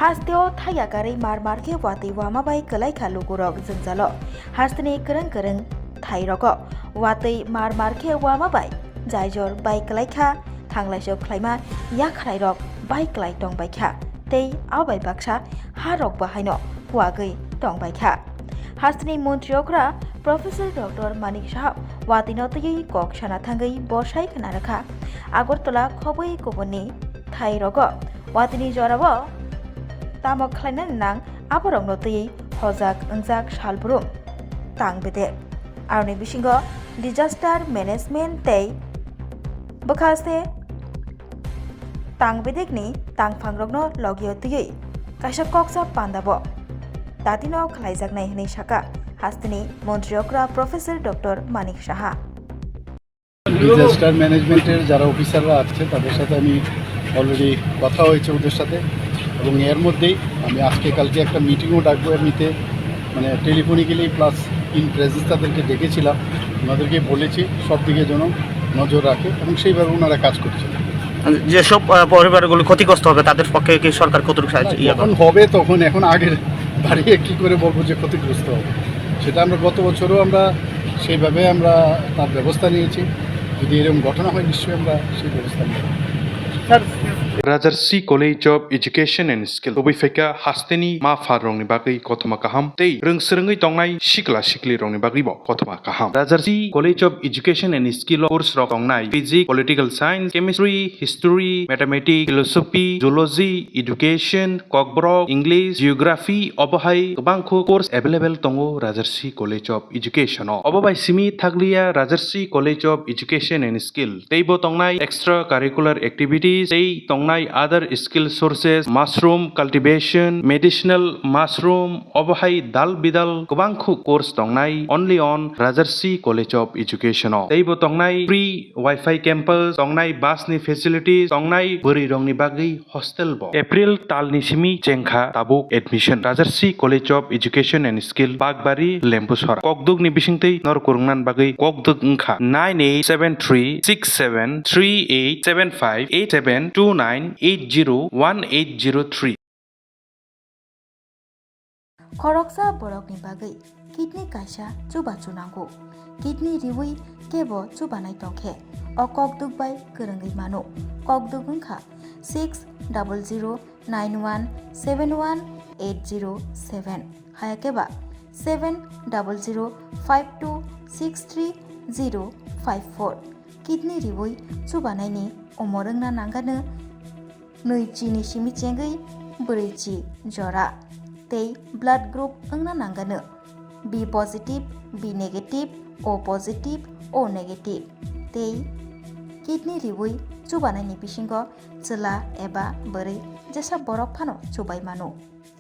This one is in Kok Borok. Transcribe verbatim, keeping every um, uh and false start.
Hasteo thaiya karwi mar mar khe watwi wama bai kwlai kha lugurok jwngjalo. Hasteni kwrwng kwrwng thai rogo watwi mar mar khe wama bai jaijor bai kwlai kha, thanglaisok khlaima yakhrai rok bai kwlai tong bai kha, tei abo bai baksa ha rok bo haino kuagwi tong bai kha. Hasteni montri okra Professor Doctor Manik Saha watwino twiwi kok sana thangwi bosai khna rwkha. Agartala khobwi kubunni thai rogo watwini jorao tamo khlainani nang aborokno twiwi hojak wngjak salbrum tang bedek. Aroni bisingo disaster management tei bwkhaste tang bedekni tangphangrokno logio twiwi kaisa koksa pandabo tatino khlaijaknai hwnwi saka hasteni montri okra Professor Doctor Manik Saha. Disaster ম্যানেজমেন্টের যারা অফিসাররা আছে তাদের সাথে আমি অলরেডি কথা হয়েছে ওদের সাথে, এবং এর মধ্যেই আমি আজকে কালকে একটা মিটিংও ডাকবো। এমনিতে মানে টেলিফোনিক্যালি প্লাস ইন প্রেজেন্স তাদেরকে ডেকেছিলাম, ওনাদেরকে বলেছি সব দিকে যেন নজর রাখে এবং সেইভাবে ওনারা কাজ করছেন। যেসব আহ, পরিবারগুলি ক্ষতিগ্রস্ত হবে তাদের পক্ষে কি সরকার কতটুকু সাহায্য ইয়ে যখন হবে তখন, এখন আগের বাড়িয়ে কি করে বলবো যে ক্ষতিগ্রস্ত হবে, সেটা আমরা গত বছরও আমরা সেইভাবে আমরা তার ব্যবস্থা নিয়েছি। যদি এরকম ঘটনা হয় নিশ্চয়ই আমরা সেই ব্যবস্থা নেব। Rajarsi College of Education and Skill tubui phaikha hasteni ma pharrokni bagwi kothoma kaham tei rwngswrwngwi tongnai sikla siklirokni bagwibo kothoma kaham. Rajarsi College of Education and Skill o course rok tongnai Physics, Political Science, Chemistry, History, Mathematics, Philosophy, Zoology, Education, Kokborok, English, Geography, obo hai kwbangkho course available tongo Rajarsi College of Education o. Obo bai simi thakliya Rajarsi College of Education and Skill teibo tongnai extra curricular activities tei tongnai other skill sources, mushroom cultivation, medicinal mushroom, obo hai dal bidal kwbangkho course tongnai only on Rajarsi College of Education o. Teibo tongnai free Wi-Fi campus, tongnai bus ni facilities, tongnai bwrwi rokni bagwi hostel bo. April talni simi chengkha tabuk admission. Rajarsi College of Education and Skill, Bakbari, Lembusora. Kokdwkni bisingtwi nor kwrwngna bagwi kokdwk wngkha nine eight seven three six seven three eight seven five eight seven two nine eight zero one eight zero three. Khoroksa borokni bagwi kidney kaisa chubachu nango. Kidney riwi kebo chubanai tongkhe o kokdwk bai kwrwngwi mano. Kokdwk wngkha six double zero nine one seven one eight zero seven, hayakeba seven double zero five two six three zero five four. Kidney riwi chubanaini omor wngna nangano nwi chini simi chengwi bwrwi chi jora tei blood group wngna nangano B positive, B negative, O positive, O negative tei kidney riwi chubanaini bisingo chwla eba bwrwi jesa borok phano chubai mano.